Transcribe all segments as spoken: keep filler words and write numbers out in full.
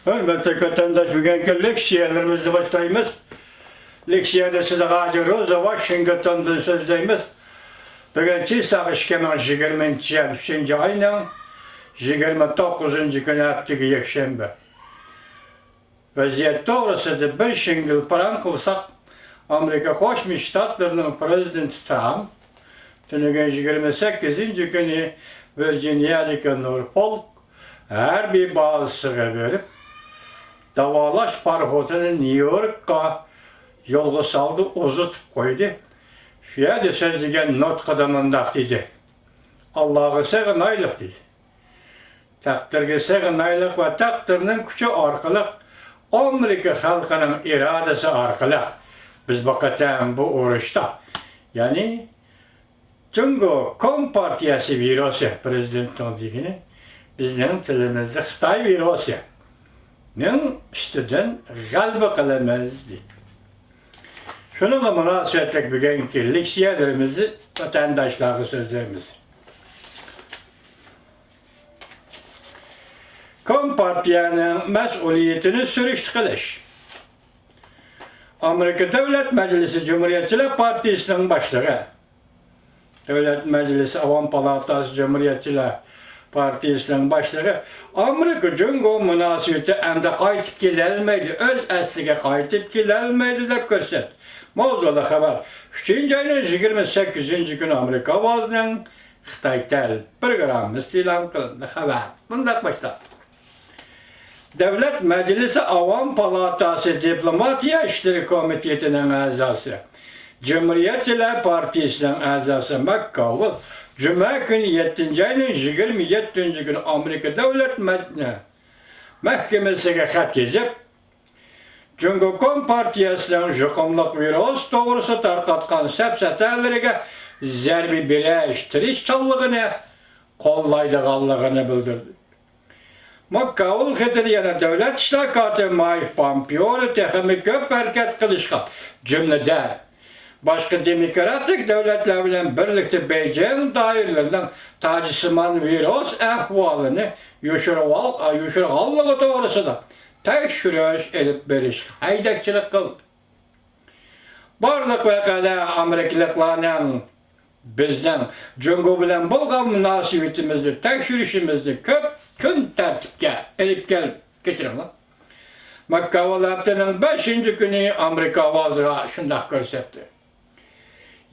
ھۆرمەتلىك ۋەتەنداش، بۈگۈنكى لېكسىيەلىرىمىزنى باشلايمىز. لېكسىيەدە سىزگە ھازىر روزا ۋاشىنگتوندىن سۆزلەيمىز. بۈگۈن چىساق ئىككى مىڭ يىگىرمىنچى يىل ئۈچىنچى ئاينىڭ يىگىرمە توققۇزىنچى كۈنى، ھەپتىگە يەكشەنبە. ۋەزىيەت توغرىسىدا بىر شىڭگىل پاراڭ قىلساق، ئامېرىكا قوشما شتاتلىرىنىڭ پىرېزىدېنتى ترامپ تۈنۈگۈن يىگىرمە سەككىزىنچى كۈنى ۋىرجىنىيەدىكى نورفولك ھەربىي بازىسىغا بېرىپ، داۋالاش پاراخوتىنى نيۇ يوركقا يولغا سالدى، ئۇزىتىپ قويدى. شۇ يەردە سۆزلىگەن نۇتقىدا مۇنداق دېدى: «ئاللاغا سېغىنايلىق» دېدى. «تەقدىرگە سېغىنايلىق ۋە تەقدىرنىڭ كۈچى ئارقىلىق، ئامېرىكا خەلقىنىڭ ئىرادىسى ئارقىلىق بىز بۇ قېتىم بۇ ئۇرۇشتا، يەنى جۇڭگو كومپارتىيەسى ۋىرۇسى، پىرېزىدېنتنىڭ دېگىنى، بىزنىڭ تىلىمىزدا خىتاي ۋىرۇسىنىڭ ئۈستىدىن غەلىبە قىلىمىز» دېدى. شۇنىڭغا مۇناسىۋەتلىك بۈگۈنكى لېكسىيەلىرىمىزنى ۋەتەنداشلارغا سۆزلەيمىز. كومپارتىيەنىڭ مەسئۇلىيىتىنى سۈرۈشتە قىلىش. ئامېرىكا دۆلەت مەجلىسى جۇمھۇرىيەتچىلەر پارتىيىسىنىڭ باشلىقى، دۆلەت مەجلىسى ئاۋام پالاتاسى جۇمھۇرىيەتچىلەر پارتىيىسىنىڭ باشلىقى ئامېرىكا جۇڭگو مۇناسىۋىتى ئەمدى قايتىپ كېلەلمەيدۇ، ئۆز ئەسلىگە قايتىپ كېلەلمەيدۇ دەپ كۆرسەتتى. ماۋزۇلۇق خەۋەر. ئۈچىنچى ئاينىڭ يىگىرمە سەككىزىنچى كۈنى ئامېرىكا ئاۋازىنىڭ خىتاي تەل پروگراممىسى ئېلان قىلىندى. خەۋەر مۇنداق باشلانغان. دۆلەت مەجلىسى ئاۋام پالاتاسى دىپلوماتىيە ئىشلىرى كومىتېتىنىڭ ئەزاسى، جۇمھۇرىيەتچىلەر پارتىيىسىنىڭ ئەزاسى ماككاۋېل جۈمە كۈنى، يەتتىنچى ئاينىڭ يىگىرمە يەتتىنچى كۈنى ئامېرىكا دۆلەت مەج-، مەھكىمىسىگە خەت يېزىپ، جۇڭگو كومپارتىيەسىنىڭ يۇقۇملۇق ۋىرۇس توغرىسىدا تارقاتقان سەپسەتەلىرىگە زەربە بېرىش تىرىشچانلىقىنى قوللايدىغانلىقىنى بىلدۈردى. ماككاۋېل خېتىدە يەنە دۆلەت ئىشلار كاتىپى مايك پومپېئونى تېخىمۇ كۆپ ھەرىكەت قىلىشقا، جۈملىدەن، باشقا دېموكراتىك دۆلەتلەر بىلەن بىرلىكتە بېيجىڭ دائىرىلىرىنىڭ تاجسىمان ۋىرۇس ئەھۋالىنى يوشۇرۇۋال-، يوشۇرغانلىقى توغرىسىدا تەكشۈرۈش ئېلىپ بېرىشقا ھەيدەكچىلىك قىلدى. بارلىق ۋەقەلەر ئامېرىكىلىقلارنىڭ بىزنىڭ جۇڭگو بىلەن بولغان مۇناسىۋىتىمىزنى تەكشۈرۈشىمىزنى كۆپ كۈن تەرتىپكە ئېلىپ كەلدى. كەچۈرۈڭلار. ماككاۋېل ھەپتىنىڭ بەشىنچى كۈنى ئامېرىكا ئاۋازىغا شۇنداق كۆرسەتتى: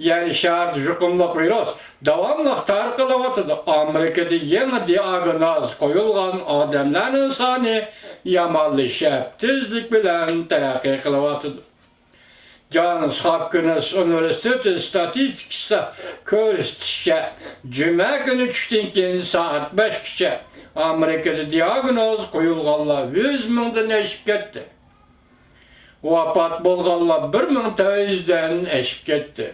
يەر شارىدا يۇقۇملۇق ۋىرۇس داۋاملىق تارقىلىۋاتىدۇ. ئامېرىكىدا يېڭى دىئاگنوز قويۇلغان ئادەملەرنىڭ سانى يامانلىشىپ، تېزلىك بىلەن تەرەققىي قىلىۋاتىدۇ. جانس ھاپكىنس ئۇنىۋېرسىتېتى ئىستاتىستىكىسىدا كۆرسىتىشىچە، جۈمە كۈنى چۈشتىن كېيىن سائەت بەشكىچە ئامېرىكىدا دىئاگنوز قويۇلغانلار يۈز مىڭدىن ئېشىپ كەتتى. ۋاپات بولغانلار بىر مىڭ تۆت يۈزدىن ئېشىپ كەتتى.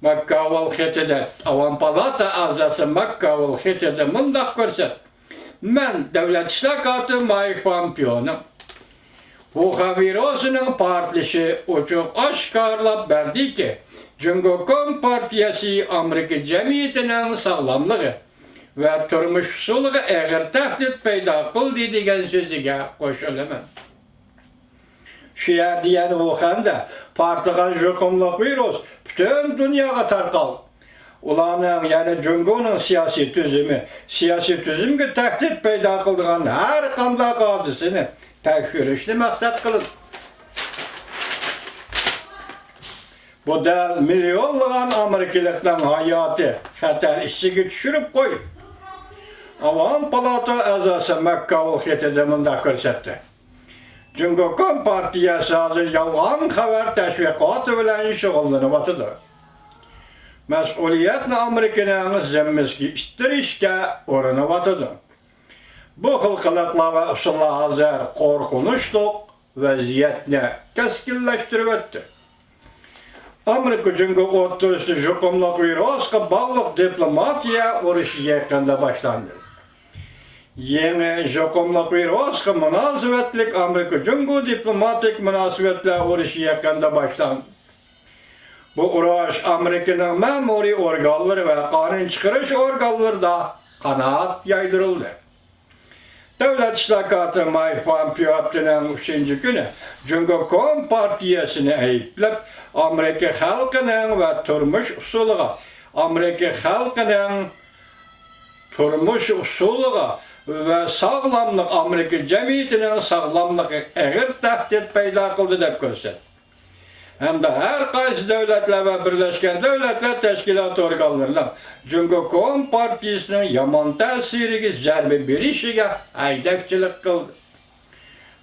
ماككاۋېل خېتىدە، ئاۋام پالاتا ئەزاسى ماككاۋېل خېتىدە مۇنداق كۆرسەتتى: مەن دۆلەت ئىشلار كاتىپى مايك پومپېئونىڭ ۋۇخەن ۋىرۇسىنىڭ پارتلىشى ئوچۇق ئاشكارىلاپ بەردىكى، جۇڭگو كومپارتىيەسى ئامېرىكا جەمئىيىتىنىڭ ساغلاملىقى ۋە تۇرمۇش ئۇسۇلىغا ئېغىر تەھدىت پەيدا قىلدى دېگەن سۆزىگە قوشۇلىمەن. شۇ يەردە يەنە ۋۇخەندە پارتلىغان يۇقۇملۇق ۋىرۇس پۈتۈن دۇنياغا تارقالدى. ئۇلارنىڭ، يەنى جۇڭگونىڭ سىياسىي تۈزۈمى، سىياسىي تۈزۈمگە تەھدىت پەيدا قىلىدىغان ھەر قانداق ھادىسىنى تەكشۈرۈشنى مەقسەت قىلىدۇ. بۇ دەل مىليونلىغان ئامېرىكىلىقنىڭ ھاياتى خەتەر ئىچىگە چۈشۈرۈپ قويدى. ئاۋام پالاتا ئەزاسى ماككاۋېل خېتىدە مۇنداق كۆرسەتتى: جۇڭگو كومپارتىيەسى ھازىر يالغان خەۋەر تەشۋىقاتى بىلەن شۇغۇللىنىۋاتىدۇ. مەسئۇلىيەتنى ئامېرىكىنىڭ زىممىسىگە ئىتتىرىشكە ئۇرۇنۇۋاتىدۇ. بۇ خىل قىلىقلار ۋە ئۇسۇللار ھازىر قورقۇنچلۇق ۋەزىيەتنى كەسكىنلەشتۈرۈۋەتتى. ئامېرىكا جۇڭگو ئوتتۇرىسىدا يۇقۇملۇق ۋىرۇسقا باغلىق دىپلوماتىيە ئۇرۇشى يېقىندا باشلاندى. يېڭى يۇقۇملۇق ۋىرۇسقا مۇناسىۋەتلىك ئامېرىكا جۇڭگو دىپلوماتىك مۇناسىۋەتلەر ئۇرۇشى يېقىندا باشلاندى. بۇ ئۇرۇش ئامېرىكىنىڭ مەمۇرىي ئورگانلىرى ۋە قانۇن چىقىرىش ئورگانلىرىدا قانات يايدۇرۇلدى. دۆلەت ئىشلار كاتىپى مايك پومپېئو ھەپتىنىڭ ئۈچىنچى كۈنى جۇڭگو كومپارتىيەسىنى ئەيىبلەپ، ئامېرىكا خەلقىنىڭ ۋە تۇرمۇش ئۇسۇلىغا، ئامېرىكا خەلقىنىڭ تۇرمۇش ئۇسۇلىغا ۋە ساغلاملىق، ئامېرىكا جەمئىيىتىنىڭ ساغلاملىقىغا ئېغىر تەھدىت پەيدا قىلدى دەپ كۆرسەتتى. ھەمدە ھەر قايسى دۆلەتلەر ۋە بىرلەشكەن دۆلەتلەر تەشكىلاتى ئورگانلىرىنىڭ جۇڭگو كومپارتىيىسىنىڭ يامان تەسىرىگە زەربە بېرىشىگە ھەيدەكچىلىك قىلدى.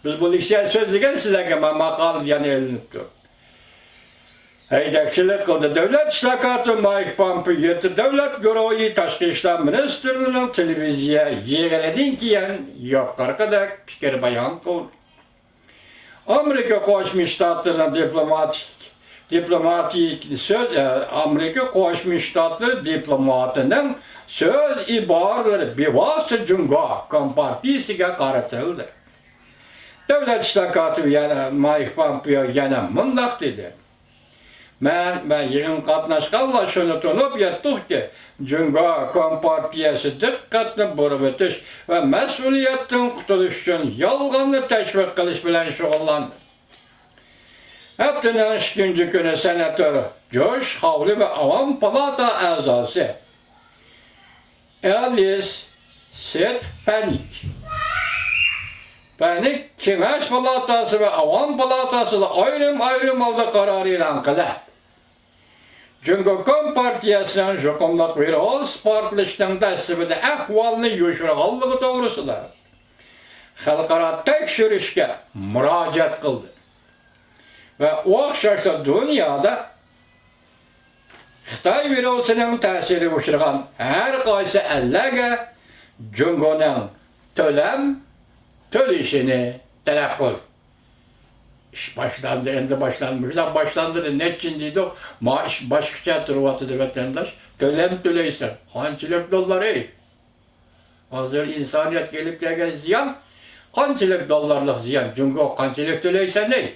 بىز بۇ لېكسىيە سۆزلىگەن سىلەرگە ما-، ماقالىدە يەنە ئېلىنىپتۇ. ھەيدەكچىلىك قىلدى. دۆلەت ئىشلار كاتىپى مايك پومپېئو يەتتە دۆلەت گۇرۇھى تاشقى ئىشلار مىنىستىرلىرىنىڭ تېلېۋىزىيە يىغىنىدىن كېيىن يۇقىرىقىدەك پىكىر بايان قىلدى. ئامېرىكا قوشما شتاتلىرىنىڭ دىپلوماتىك، دىپلوماتىك سۆز، ئە، ئامېرىكا قوشما شتاتلىرى دىپلوماتىنىڭ سۆز ئىبارىلىرى بىۋاسىتە جۇڭگو كومپارتىيىسىگە قارىتىلدى. دۆلەت ئىشلار كاتىپى يەنە، مايك پومپېئو يەنە مۇنداق دېدى: مەن ۋە يىغىنغا قاتناشقانلار شۇنى تونۇپ يەتتۇقكى، جۇڭگو كومپارتىيەسى دىققەتنى بۇرۇۋېتىش ۋە مەسئۇلىيەتتىن قۇتۇلۇش ئۈچۈن يالغاننى تەشۋىق قىلىش بىلەن شۇغۇللاندى. ھەپتىنىڭ ئىككىنچى كۈنى سېناتور جوش خاۋلى ۋە ئاۋام پالاتا ئەزاسى ئېلىس سېت پەنىك، پەنىك كېڭەش پالاتاسى ۋە ئاۋام پالاتاسىدا ئايرىم-ئايرىم ھالدا قارار ئېلان قىلە، جۇڭگو كومپارتىيەسىنىڭ يۇقۇملۇق ۋىرۇس پارتلىشىنىڭ دەسلىپىدە ئەھۋالنى يوشۇرغانلىقى توغرىسىدا خەلقئارا تەكشۈرۈشكە مۇراجىئەت قىلدى ۋە ئۇ ئوخشاشلا دۇنيادا خىتاي ۋىرۇسىنىڭ تەسىرىگە ئۇچرىغان ھەر قايسى ئەللەرگە جۇڭگونىڭ تۆلەم تۆلىشىنى تەلەپ قىلدى. ئىش باشلاندى، ئەمدى باشلاندى. مۇشۇنداق باشلاندى، نەچچىنچى يىلدۇق، ما ئىش باشقىچە تۇرۇۋاتىدۇ، ۋەتەنداش. تۆلەم تۆلەيسەن. قانچىلىك دوللار، ئەي؟ ھازىر ئىنسانىيەتكە ئېلىپ كەلگەن زىيان، قانچىلىك دوللارلىق زىيان؟ جۇڭگو قانچىلىك تۆلەيسەن، ئەي؟